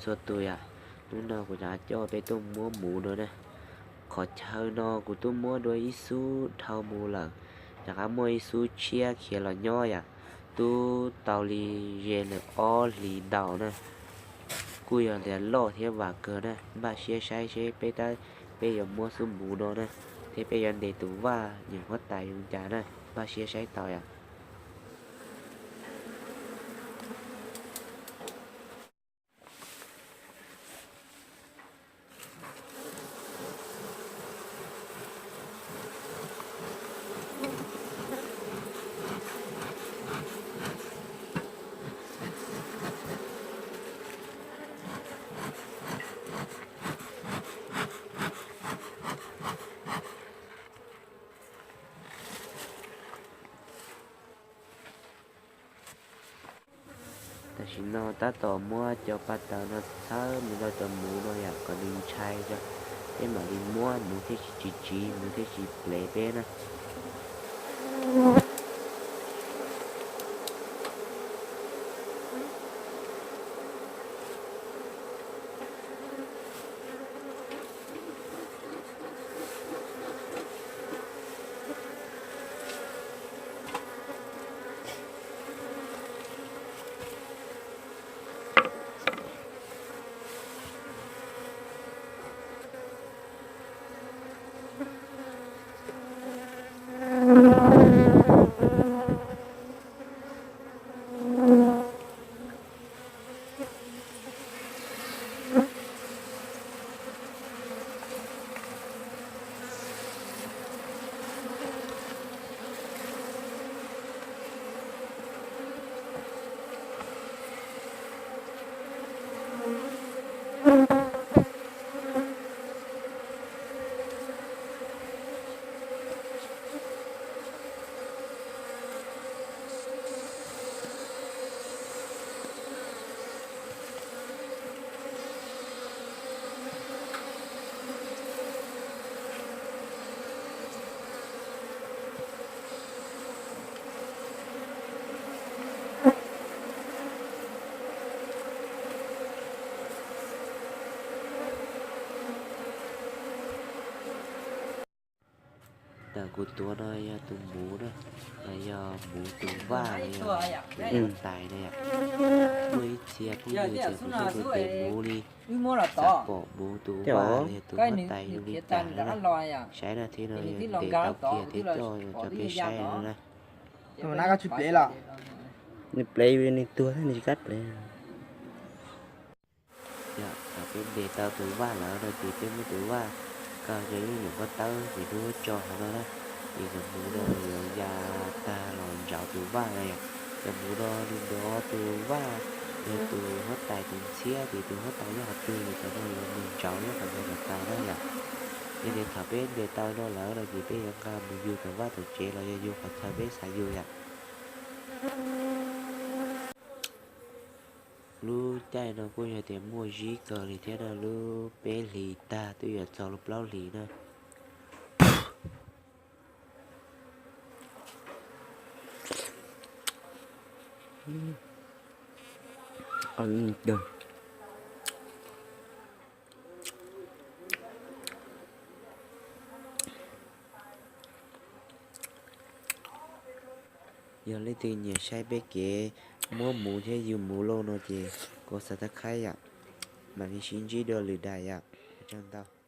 Txhua tus yom, hnub no kuv rov qab coj peb tuaj muab muv dua na. Qhov chaw no kuv twb muab dua ib xub dhau mus lawm, rov qab muaj ib xub tshiab khiav los nyob yom. Twb tau li ze lawm ob hlis ntau na. Kuj yog tias loj thiab vam kawg na, npaj siab saib seb peb tab, peb yuav muab xub muv no na, thiab peb yuav ntes tus vaj nyuam huab tais zoo cas na, npaj siab saib tau yom. Tam sim no tab tom muab cov pa taws no txhawb mus rau cov muv no yom, kom nws ntshai, peb mam li muab, muv thiaj tsis tsiv tsiv, muv thiaj tsis plev peb na. Ntawm kuv tuav no yog tus muv na, yog muv tus vaj, tus huab tais na yom. Muaj ib txhia phooj ywg tias kuv tuaj mus tes muv li, xav pom muv tus vaj los yog tus huab tais zoo li cas na. Saib na, thiab no yog ntes tau kiag thiab coj cov peb saib no na. Nws plev, nws tuag thiab nws tsis kam plev. Yog thaum peb ntes tau tus vaj lawm no ces peb muab tus vaj kaw rau lub nyuam pob tawb ces peb muab tso hauv no na. Ces cov muv no yuav ya tag los ntsauv tus vaj na yom. Cov muv no nws nrov tus vaj, yog tus huab tais tus ntxhiab ces tus huab tais nyob qhov twg ces cov no yuav mus ntsauv nyob qhov ntawd kom tau na yom. Yog tias thaum peb ntes tau no lawm no ces peb yuav nqa mus yug tom vaj tom tsev los yog yug qhov chaw peb xav yug yom. Lub caij no kuj yog tias muaj zib kawg li thiab na, lub peb hlis tag twb yuav txog lub plaub hlis na. Yog leej twg nyiam saib peb kev muab muv thiab yug muv lauj no ces kom subscribe yom, mam li sib ntsib dua lwm daim yom. Ua tsaug ntau.